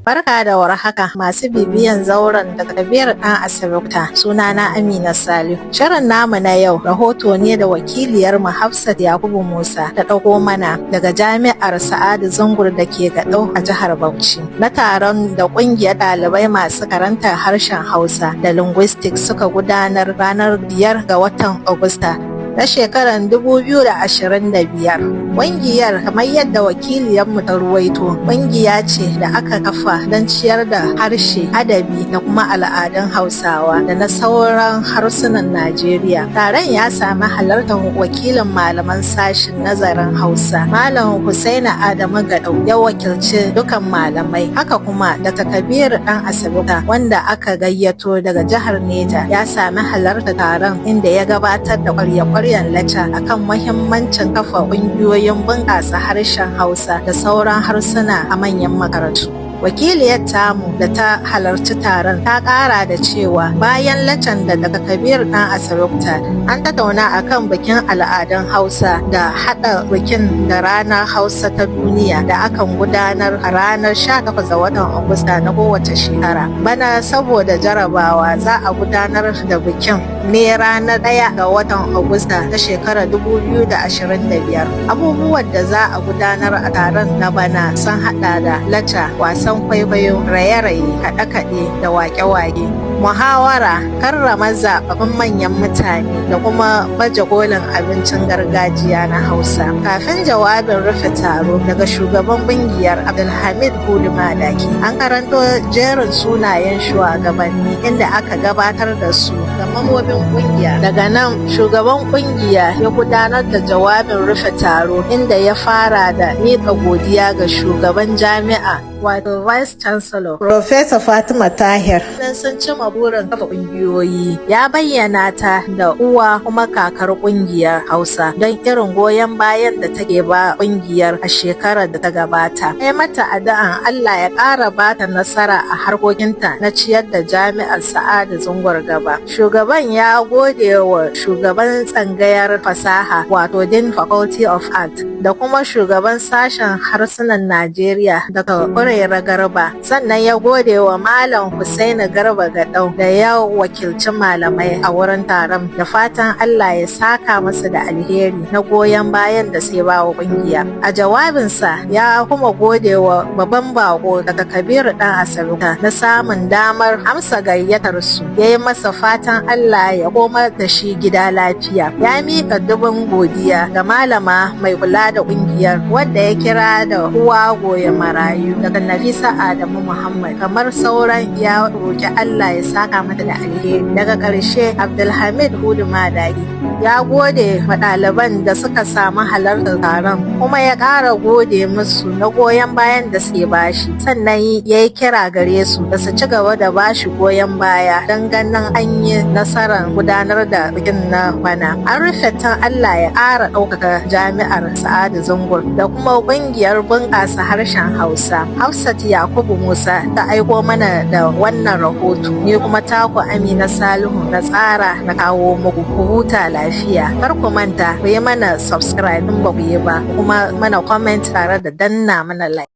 Barka da warhaka, masu bibiyan zauren daga Kabiru ɗan Asibita. Sunana Amina Salihu. Shirin namu na yau rahoto ne da wakiliyarmu Hafsat Yakubu Musa ta ɗauko mana daga Jami'ar Sa'adu Zungur da ke Gaɗau a jihar Bauchi, na taron da ƙungiyar ɗalibai masu karantar harshen Hausa da Linguistics suka gudanar ranar 5 ga watan Agusta na shekarar 2025. Ƙungiyar, kamar yadda wakiliyarmu ta ruwaito, ƙungiya ce da aka kafa don ciyar da harshe, adabi da kuma al'adun Hausawa da na sauran harsunan Najeriya. Taron ya sami halartar wakilin malaman sashen nazarin Hausa, Malam Hussaini Adamu Gadau, ya wakilci dukan malamai. Haka kuma Dr. Kabiru Ɗan Asibita, wanda aka gayyato daga jihar Neja, ya sami halartar taron, inda ya gabatar da ƙwarya-ƙwaryen lacca akan muhimmancin kafa ƙungiyoyin bunƙasa harshen Hausa da sauran harsuna a manyan makarantu. Wakiliyar tamu da ta halarci taron ta ƙara da cewa bayan laccan da daga Kabiru Ɗan Asibita, an tattauna akan bikin al'adun Hausa da haɗa bikin da Ranar Hausa ta Duniya da akan gudanar a ranar 18 ga watan Agusta na kowace shekara. Bana, saboda jarabawa, za a gudanar da bikin ne ranar 1 ga watan Agusta ta shekarar 2025. Abubuwan da za a gudanar a taron na bana sun haɗa da lacca, wasan kwaikwayo, raye-raye, kaɗe-kaɗe da waƙe-waƙe, muhawara, karrama zaɓaɓɓun manyan mutane da kuma baje kolin abincin gargajiya na Hausa. Kafin jawabin rufe taro daga shugaban ƙungiyar, Abdulhamid Hudu Madaki, an karanto jerin sunayen shugabanni, inda aka gabatar da su ga mambobin ƙungiya. Daga nan shugaban ƙungiya ya gudanar da jawabin rufe taro, inda ya fara da miƙa godiya ga shugaban jami'a, wato Vice Chancellor Professor Fatima Tahir, nan sun cima burin kafa ƙungiyoyi. Ya bayyana ta da uwa kuma kakar ƙungiyar Hausa don irin goyon bayan da take ba ƙungiyar a shekarar da ta gabata. Ya mata addu'an Allah ya ƙara ba ta nasara a harkokinta na ciyar da Jami'ar Sa'adu Zungur gaba. Shugaban ya gode wa shugaban tsangayar fasaha, wato Dean Faculty of Art, da kuma shugaban sashen harsunan Najeriya, Dr. Kurera Garba. Sannan ya gode wa Malam Hussaini Garba Gadau da ya wakilci malamai a wurin taron, da fatan Allah ya saka masa da alheri na goyon bayan da sai ba wa kungiya. A jawabinsa ya kuma gode wa babban bako, daga Kabiru Dan Asabita, na samun damar amsa gayyatar su. Ya yi masa fatan Allah ya komar da shi gida lafiya. Ya miƙa dubin godiya ga malama mai kula da kungiyar, wadda ya kira da uwa goya marayu, daga Nafisa Adamu Muhammad. Kamar sauran, ya roki Allah ya saka mata da alheri. Daga ƙarshe, Abdulhamid Hudu Madaki ya gode wa ɗaliban da suka samu halartar taron, kuma ya ƙara gode musu na goyon bayan da suke bashi. Sannan ya yi kira gare su da su ci gaba da bashi goyon baya don ganin an yi nasarar gudanar da bikin na bana. An rufe tan Allah ya ƙara ɗaukaka Jami'ar Sa'adu Zungur da kuma ƙungiyar bunƙasa harshen Hausa. Hafsat Yakubu Musa ta aiko mana da wannan rahoto, ni kuma taku Amina Salihu na tsara na kawo muku. Ku huta lafiya. Kar ku manta ku yi mana subscribe in ba ku yi ba, kuma mana comment tare da danna mana like.